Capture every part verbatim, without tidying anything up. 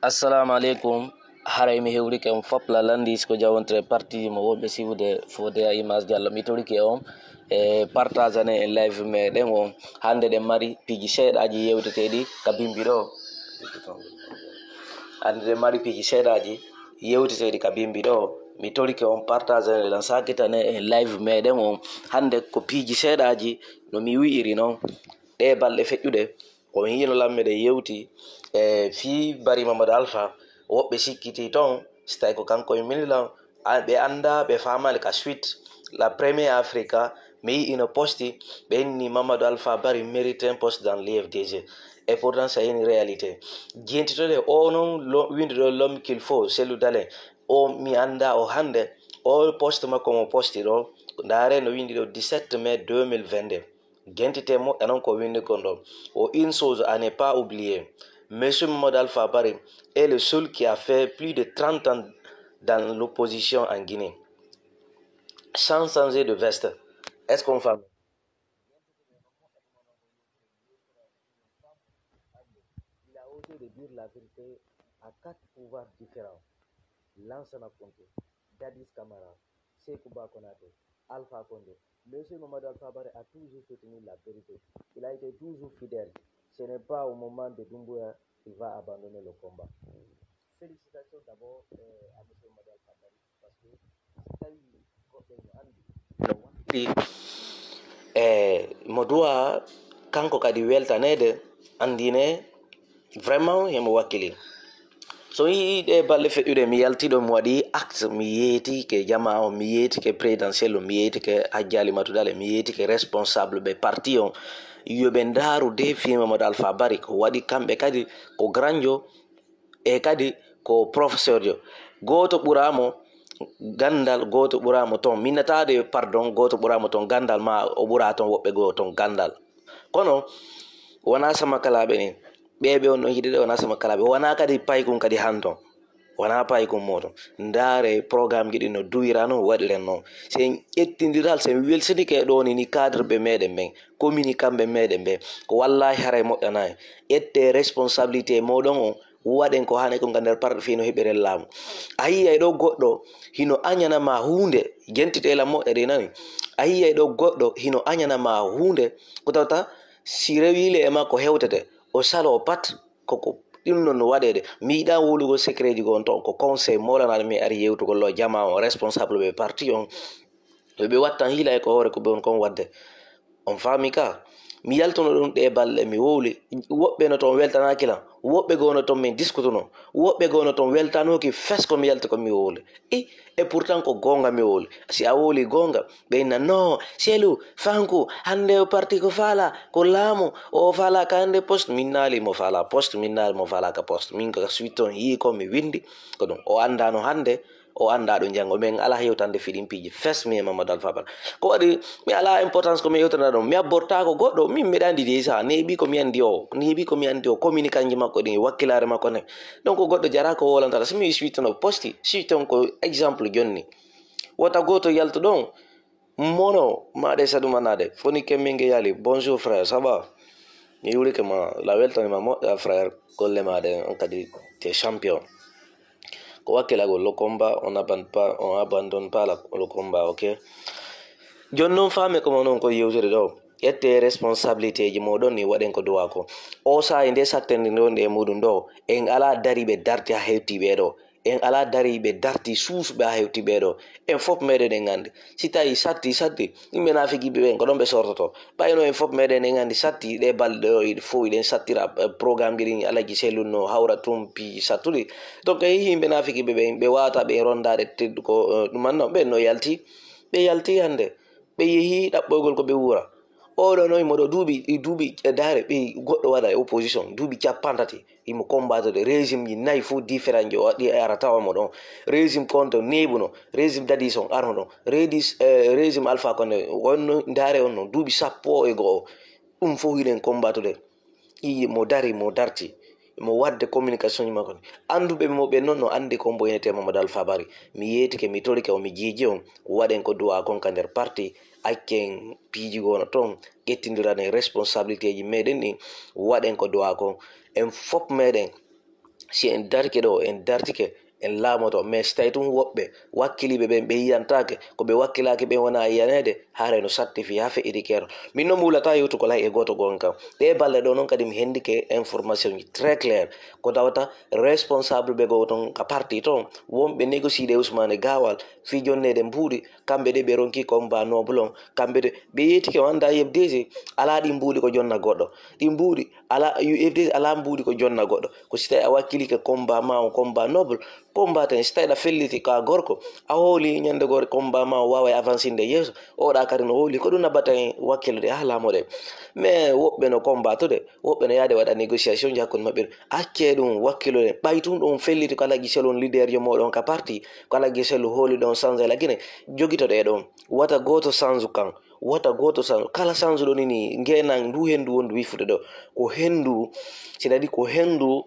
Assalamu aleykum. Haray mi hewrike on fop la landis ko jawontre parti mo wonɓe siwude fode a image Diallo. Mi torike on e partage ne en live meɗen on. Hande ɗen mari piiji seeɗaji yewteteɗi ka bimbi ɗo. Hande ɗen mari piiji seeɗaji yewteteɗi ka bimbi ɗo. Mi torike on partage ne lan sakitane en live meɗen on. Hande ko piiji seeɗaji no mi wi'iri non. Ɗe balɗe feƴƴuɗe, on yiino lan meɗen yewti e fii Bari Mamadou Alpha. Woɓɓe sikkiti ton, si tawi ko kanko e mini lan, a- ɓe annda, ɓe faamaali ka suite. La première Africa, mi yi'ino posti, ɓe inni Mamadou Alpha Bari mérite un poste dans l'U F D G. Et pourtant, c'est une réalité. Jentitoɗe o non lo- winduɗo l'homme qu'il faut, Cellou Dalein. O mi annda o hande, o poste makko mo posti ɗo, ndaare no windi ɗo dix-sept mai deux mille vingt-deux. Gentite moƴƴa non ko windi kon ɗon. O une chose à ne pas oublier. Monsieur Mamadou Alpha Bari est le seul qui a fait plus de trente ans dans l'opposition en Guinée. Sans changer de veste. Est-ce qu'on fait? Il a osé de dire la vérité à quatre pouvoirs différents. Lansana Conté, Dadis Camara, Sékou Ba Konaté, Alpha Condé. Monsieur Mamadou Alpha Bari a toujours soutenu la vérité. Il a été toujours fidèle. Ce n'est pas au moment de Doumbouya qu'il va abandonner le combat. Félicitations d'abord euh, à Monsieur Mamadou Alpha Bari parce que si tawi goɗɗo no andi no waɗi e mo duwa kanko kadi weltanede andine vraiment himo wakkili. So yii ɗe balɗe feƴƴuɗe mi yalti ɗo mi waɗi acte mi yeetike jama o mi yeetike présidentiel o mi yeetike hajjali matudale mi yeetike responsable ɓe parti on yoɓe ndaaru défi Mamadou Alpha Bari ko waɗi kamɓe kadi ko granjo e kadi ko professeur jo gooto ɓuramo gandal gooto ɓuramo ton minnataade pardon gooto ɓuramo ton gandal ma o ɓura ton woɓɓe goo ton gandal kono wona sama kalaɓe ni ɓeɓe on ɗon yiɗi ɗe wona sama kalaɓe wona kadi paykun kadi hanton wona paykun moton ndaare programme ji ɗi no duwira no waɗiren noon sen ƴettindiral sen welsinike e ɗoni ni cadre ɓe meɗen ɓen communiquant ɓe meɗen ɓe ko wallahi haray moƴƴanayi ƴette responsabilité moɗon on waɗen ko hane ko nga nder parɗe fii no heɓiren laamu a yiyay ɗo goɗɗo hino añana ma huunde jentite la moƴƴa ɗi nani a yiyay ɗo goɗɗo hino añana ma huunde ko tawta si rewile e makko hewtete o salo pat koko ɗum non no waɗede mi yiɗa wolugo secret ji gon ton ko conseil molanaɗo mi ari yewtugol lo jama on responsable ɓe parti on ɓe ɓe wattan hiila e ko hoore ko ɓe on kon wadde on faami ka mi yaltuno ɗum ɗe balɗe mi wowli woɓɓe no toon weltanaaki lan woɓɓe goo no toon min diskutuno woɓɓe goo no toon weltanooki fes ko mi yalti ko mi wowli i e pourtant ko goonga mi wowli si a wowli goonga ɓe inna non Cellou Fanku hannde o parti ko faala ko laamu o faala ka hannde poste min naali mo faala poste min naali mo faala ka poste min ko suit toon yii ko mi windi ko ɗum o anndano hannde o annda ɗo janngo min ala hewtande fiɗin piiji fes mi e mamadou alpha bal ko waɗi mi ala importance ko mi yewtana ɗum mi abbortako goɗɗo min mbiɗa andi déjà neeɓi ko mi andi o neeɓi ko mi andi o communiquant ji makko ɗin e wakkilare makko ne donc goɗɗo jara ko wolantata so mi suitano posti suiton ko exemple jonni wota goto yaltu ɗon mono maɗe saɗumanade foni kemminge yali bonjour frère ça va mi wurike ma la weltanima moƴƴa frère golle maɗe on kadi te champion ko wakkilagol le combat on abandonne pas on abandonne pas le combat ok joni noon faame ko ma noon ko yewtere ɗo ƴette responsabilité ji moɗon ni waɗen ko duwa ko o sahi nde sattende ndewonde e muɗum ɗo en ala dariɓe darti ha hewti ɓeɗo en ala dariɓe darti suusuɓe ha hewti ɓeɗo en fof meɗen en gandi si tawi satti satti yimɓe nafigiɓe ɓen ko ɗon ɓe sortoto ɓayno en fof meɗen en gandi satti ɗe balɗe ɗo fof iɗen sattira programme ji ɗin alaji selun no hawra tum piiji sattuɗi donc e yimɓe nafigiɓe ɓen ɓe wata ɓe rondade teddu ko ɗumanno ɓen no yalti ɓe yalti hande ɓe yeehi ɗaɓɓoygol ko ɓe wuura oɗo no imo ɗo duuɓi duuɓi dare ɓe goɗɗo waɗa e opposition duuɓi capantati imo combattude régime ji nayi fof différent ji o waɗi ara tawa mo ɗon régime konto neɓuno régime dadison arno ɗon redis régime alpha konde wonno dare on noon duuɓi sappo e go'o ɗum fof hiɗen combattude i mo dari mo darti mo wadde communication ji makko ni annduɓe mo ɓe noon no anndi ko mbo yenete mamadou alpha bari mi yeetike mi torike o mi jiiji on waɗen ko duwa kon ka nder parti accen piiji gono toon ƴettindirane responsabilité ji meɗen ɗin waɗen ko duwa kon en fof meɗen Si en darike ɗo, en dartike, en laamoto. Mais si tawi tun woɓɓe wakkiliiɓe ɓen ɓe yiyantaake, ko ɓe wakkilaaki ɓen wona yiyaneede, haray no satti fii haa feƴƴiti keero. Min no mi wulataa yewtugol hay e gooto goo kan. Ɗee balɗe ɗoo non kadi mi hendike information ji très clair. Ko tawata responsable ɓe goo ton ka parti ton, wonɓe négocier e Ousmane Gawal fii jonneede mbuuɗi, kamɓe de ɓe ronki combat noble on. Kamɓe de ɓe yeetike o anndaa U F D C alaa ɗi mbuuɗi ko jonna goɗɗo. Ɗi mbuuɗi alaa, U F D C alaa mbuuɗi ko jonna goɗɗo. Ko si tawi a wakkilike combat ma on, combat noble, combat ten, si tawi ɗa felliti ka gorko, a hooli ñande gore combat ma o waaway avancinde yeeso, oɗa kadi no hooli, ko ɗum naɓata en wakkilude haa laamoɗe. Mais woɓɓe no combattude, woɓɓe no yaade waɗa négociation ji hakkunde maɓɓe. Accee ɗum wakkilude, ɓay tun ɗum felliti ko Alhaji Sellu on leader jo moɗon ka parti, ko Alhaji Sellu hooli ɗon change la Guinée, jogitoɗe ɗon. Wata gooto change kan, wata gooto change. Kala change ɗo nini, ngenan ndu hendu wondu wifude ɗo. Ko hendu, c'est-à-dire ko hendu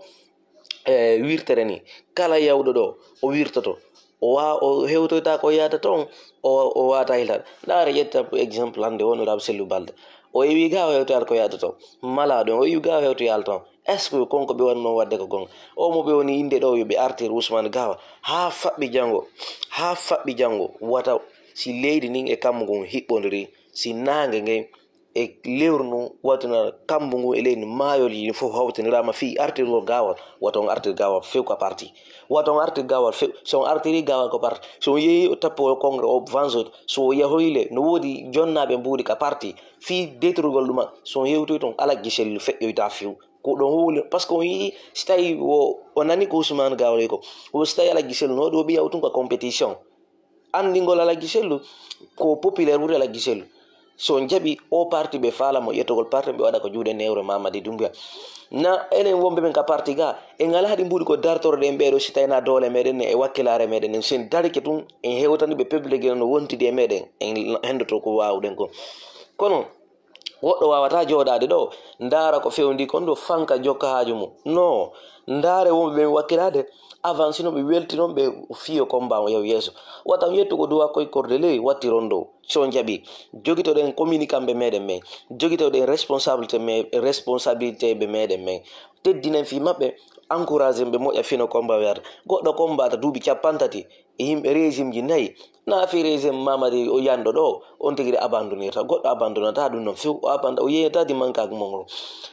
e wirtere ni. Kala yawɗo ɗo, o wirtoto. O wa-, o hewtoyta ko yahata toon, o, o wata hilal. Ndaare, ƴetta exemple hannde honorable Sellu Balde. O yewi ga o hewtoyata ko yahata toon. Mala ɗum, o yewi ga o hewtoyal toon. Est-ce que kon ko ɓe wonno waɗde ko gonga? O mo ɓe woni innde ɗo, yo ɓe artir Ousmane Gawal. Haa faɓɓi janngo, haa faɓɓi janngo, wata si leydi ndin e kammu ngun hiɓɓondiri, si naange ngen e lewru ndun, watina kambu ngun e leydi ndin, maayooji ɗin fof hawtiniraama fii artirgol Gawal, wata on artir Gawal few ka parti. Wata on artir Gawal few. Si on artiri Gawal ko parti, si on yehi o tappowol congrès o Vanzot, so o yahoyi le, no woodi jonnaaɓe mbuuɗi ka parti, fii detrugol ɗuma, si on hewtoyi ton, Alhaji Sellu feƴƴoyta few. Ko ɗon howli, parce que on yii, si tawi o, o nani ko Ousmane Gawal ko, o si tawi Alhaji Sellu no waɗi, o ɓiya o tun ko compétition. Anndingol Alhaji Sellu ko populaire ɓuri Alhaji Sellu. So on jaɓi o parti, ɓe faala mo ƴettogol parti, ɓe waɗa ko juuɗe newre Mamadi Doumbouya. Na enen wonɓe ɓen ka parti ga, en alaa haɗi mbuuɗi ko dartorɗen ɓeeɗo, si tawi na doole meɗen ne e wakkilaare meɗen ne. Si en darike tun, en hewtani ɓe peuple geno no wontidi e meɗen, en hendoto ko waawuɗen ko. Kono, woɗɗo waawata jooɗaade ɗo, ndaara ko fewndi kon ɗo, fanka jokka haaju mum. No, ndaare wonɓe ɓen wakkilaade, avance no ɓe welti noon ɓe fiyo combat o yaw yeeso. Wata on ƴettu ko duwa koye korde ley, wattiron dow. Si on jaɓi, jogitoɗen communicant ɓe meɗen men, jogitoɗen responsabilité me-, responsabilité ɓe meɗen men. Teddinen fii maɓɓe, encouragé ɓe moƴƴa fino combat o yahata. Goɗɗo combat ta duuɓi cappanɗe tati, e yimɓe régime ji nayi. Na fii régime Mamadi o yanɗo ɗo, on tigi de abandonirta. Goɗɗo abandonata ɗum noon few. O abanda, o yeeyata dimankaak mo ngo.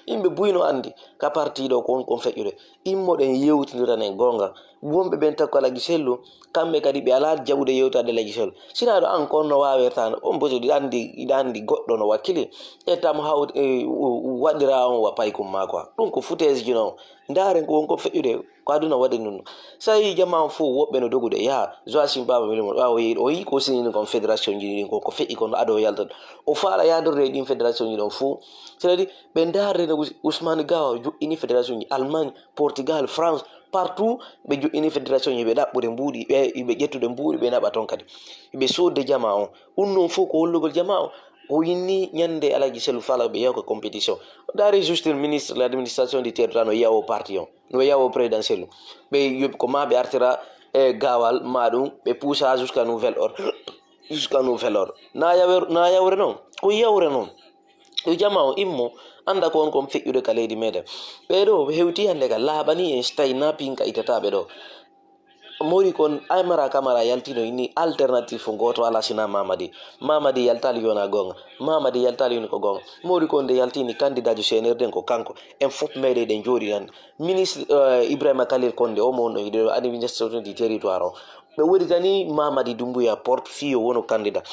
Yimɓe buy no anndi ka parti ɗo ko on, kon feƴƴude. Immoɗen yewtindiranen goonga. Wonɓe ɓen takko Alhaji Sellu, kamɓe kadi ɓe alaa jaɓude yewtaade Alhaji Sellu. Sinaa ɗo an kon no waawirta, on boso ɗi anndi, ɗi anndi goɗɗo no wakkili. E tam hawt-, e, u-, u-, waɗira on wa paykum maa quoi. Ɗum ko foutaise ji noon. Ndaaren ko won ko feƴƴude. Ko aduna waɗi ɗum. So a yii jamaa on fof, woɓɓe no dogude, yaha, Joachim Baba Wili mo, ɓaawo yehi, o yii ko sinini kon fédération ji ɗin, ko, ko feƴƴi kon, ado yalta. O faala yahdorde e ɗin fédération ji ɗon fof. C'est-à-dire, ɓe ndaarde no Ousmane Gawa joƴƴini fédération ji Allemagne, Portugal, France, partout, ɓe joƴƴini fédération ji, ɓe ɗaɓɓude mbuuɗi, ɓe, ɓe ƴettude mbuuɗi, ɓe naɓa toon kadi. Ɓe soodde jamaa on. Ɗum noon fof ko hollugol jamaa on. O inni ñande Alhaji Sellu Faala ɓe yaw ko compétition. Ndaari juste ministre de l'administration du territoire no yawo parti on. No yawo président Sellu. Ɓe yoɓi ko ma ɓe artira e Gaawal ma ɗum, ɓe puusa jusqu'à nouvel ordre. Jusqu'à nouvel ordre. Na yawre, na yawre noon. Ko yawre noon. Yo jamaa o immo, annda ko won kon feƴƴude ka leydi meɗen. Ɓee ɗo hewti hannde ka laaɓani en, si tawi na pinka itata ɓe ɗo. Mori kon Aymara Kamara yaltino inni alternative fof gooto alaa sinaa Mamadi. Mamadi yaltaali yona goonga. Mamadi yaltaali yoni ko goonga. Mori kon nde yaltini candidat jo C N R D ko kanko. En fof meɗen ɗen jooɗi nan. Ministre, eh, Ibrahima Khalil Konde, o mo wonno yiɗe ɗo administration du territoire o. Ɓe woɗɗitani Mamadi Doumbouya porte fii o wono candidat.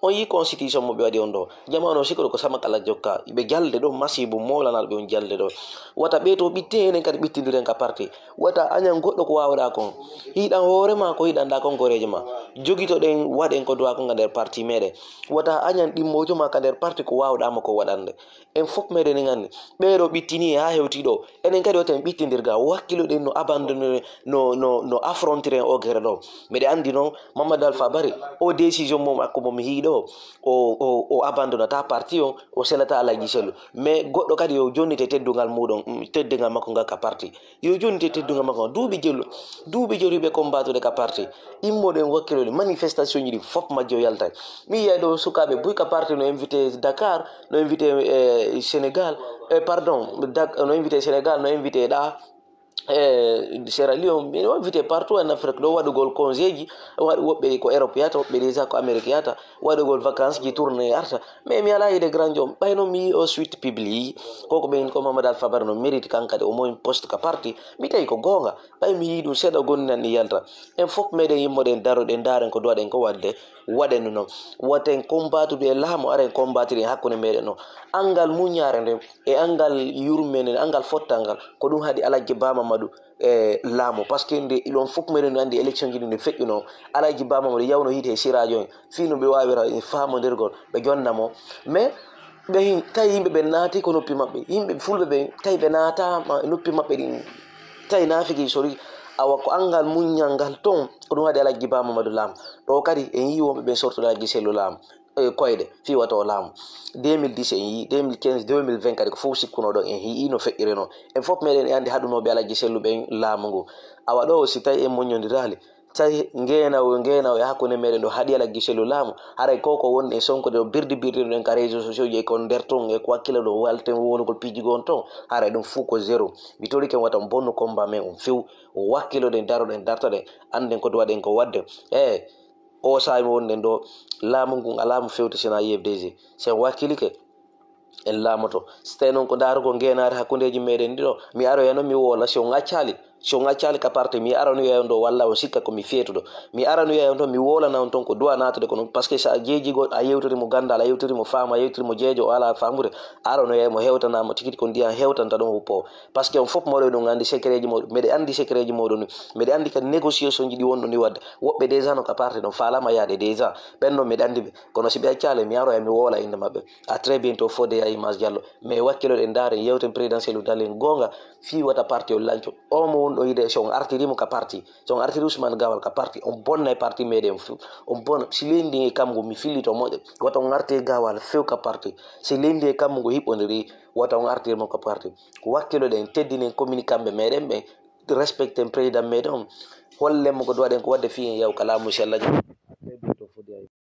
On yii constitution mo ɓe waɗi on ɗo. Jamaa no sikkude ko sama kala jokka. Ɓe jalde ɗo, masiibo mawlanal ɓe on jalde ɗo. Wata ɓe to ɓitte enen kadi ɓittindiren ka parti. Wata añan goɗɗo ko waawɗa kon. Yiɗan hoore ma ko yiɗanɗa kon ko horeejo ma. Jogitoɗen, waɗen ko duwa kon ka nder parti meɗen. Wata añan ɗimmoojo ma ka nder parti ko waawɗa mo ko waɗande. En fof meɗen en anndi. Ɓee ɗo ɓittini haa hewti ɗo. Enen kadi wata en ɓittindir ga. Wakkiloɗen no abandonner, no, no, no affrontiren o gere ɗo. Meɗen anndi noon, Mamadou Alpha Bari, o décision mo makko mo mi yii ɗo, o, o, o abandonnata parti on, o selata Alhaji Sellu. Mais goɗɗo kadi yo jonnite teddungal muɗum, mm, teddungal makko ngal ka parti. Yo jonnite teddungal makko ngal. Duuɓi jelu, duuɓi jelu ɓe combattude ka parti. Immoɗen wakkilole, manifestation ji ɗi fof majjo yaltay. Mi yiyay ɗo sukaaɓe buy ka parti no invité Dakar, no invité, eh, Sénégal, eh, pardon, Dak-, no invité Sénégal, no invité ɗa. e Sierra Leone, mi invité partout en Afrique ɗo, waɗugol congéji, waɗ woɓɓe ko Europe yata, woɓɓe déjà ko Amérique yata, waɗugol vacances ji, tournée arta. Mais mi alaa yiide grand jom. Ɓay noon mi yii o suite publie, koko ɓen ko Mamadou Alpha Barry no mérite kan kadi au moins poste ka parti. Mi tawi ko goonga. Ɓay mi yii ɗum seeɗa gonni nan ni yalta. En fof meɗen yimmoɗen daroɗen ndaaren ko duwaɗen ko waɗde. Waɗen no noon. Waten combattude e laamu, aren combattude e hakkunde meɗen noon. Angal muññaare nden e angal yurmende nden, angal fottal ngal, ko ɗum haɗi Alhaji Ba Mamadou e laamu. Parce que nde ɗon fof meɗen anndi élection ji ɗi nde feƴƴuno. Alhaji Ba Mamadou yawno hiite e siraajo en. Fii no ɓe waawira e faamondirgol, ɓe jonna mo. Mais ɓe hin-, tawi yimɓe ɓen naati ko noppi maɓɓe. Yimɓe fulɓe ɓen tawi ɓe naataama e noppi maɓɓe ɗin. Tawi naafiki sori. Awa ko angal muññal ngal ton, ko ɗum haɗi Alhaji Ba Mamadou laamu. Ɗo kadi en yii wonɓe ɓen sortude Alhaji Sellu laamu, e koyɗe, fii wata o laamu. Deux mille dix en yii, deux mille quinze, deux mille vingt kadi ko fof sikkuno ɗon en yii no feƴƴireno. En fof meɗen e anndi haɗunooɓe Alhaji Sellu ɓen laamu ngu. Awa ɗo si tawi en muññondiraali, tawi ngeenaw, ngeenaw e hakkunde meɗen ɗo haɗi Alhaji Sellu laamu. Haray ko ko woni e sonkude ɗo birdi birdi ɗen ka réseaux sociaux ji e kon nder ton e ko wakkilo ɗo walten wolugol piiji goo ton. Haray ɗum fof ko zéro. Mi torike wata on bonnu combat men on few. Wakkiloɗen, daroɗen, dartoɗen, annden ko duwaɗen ko waɗde. E o saa'i mo wonɗen ɗo, laamu ngun alaa mo fewta sinaa U F D G. Si en wakkilike, en laamoto. Si tawi noon ko ndaarugol ngeenaari hakkundeeji meɗen ɗi ɗo, mi aroya noon mi woola, si on accaali, si on accaali ka parti, mi aranoya on ɗo walla on sikka ko mi feetuɗo. Mi aranoya on toon, mi woolana on toon ko duwa naatude ko noon, parce que so a jeeji goɗɗo, a yewtori mo ganndal, a yewtori mo faamu, a yewtori mo jeejo, o alaa faamude, aranoya mo hewtana mo tikiti ko ndiyan hewtanta ɗum woppo. Parce que on fof moɗo ɗum anndi secret ji moɗon, meɗe anndi secret ji moɗon ni, meɗe anndi kadi négociation ji ɗi wonɗon ni waɗde. Woɓɓe déjà no ka parti ɗon faalama yaade déjà. Ɓen noon meɗe anndi ɓe. Kono si ɓe accaali, mi aroya mi woola innde maɓɓe. À très bientôt, Fodé Image Diallo. Mais wakkiloɗen ndaaren yewten présidentiel o dalen goonga fii wata parti o lanco. O mo wonɗo yiide, so on artiri mo ka parti, so on artiri Ousmane Gawal ka parti, on bonna e parti meɗen fof. On bona. Si leydi e kammu mi fillito moƴƴo. Wata on arti e Gawal few ka parti. Si leydi e kammu ngu hiɓɓondiri, wata on artir mo ka parti. Wakkiloɗen, teddinen communicant ɓe meɗen ɓen, respecten président meɗen on. Hollen mo ko duwaɗen ko waɗde fii en yaw ka laamu si Allah jaɓi.